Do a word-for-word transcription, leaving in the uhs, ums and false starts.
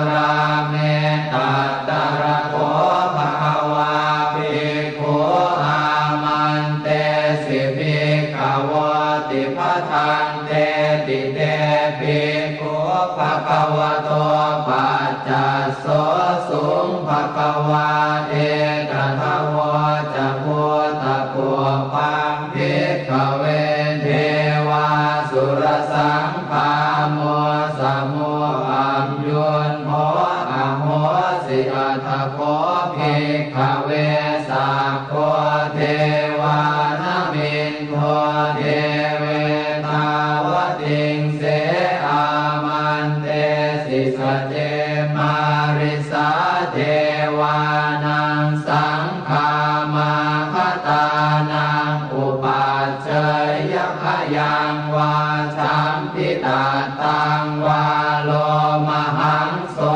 ārāme. Tatra kho bhagavā bhikkhū āmantesi bhikkhavoti. Bhadanteti te bhikkhū bhagavato paccassosuṃ. Bhagavā etadavoca. Bhūtapubbaṃ bhikkhave devāsurasaṅgāmo, samo abyuggho ahosi. Atha kho bhikkhave sakko devānamindo deve tāvatiṃse āmantesi sace. Mārisā devā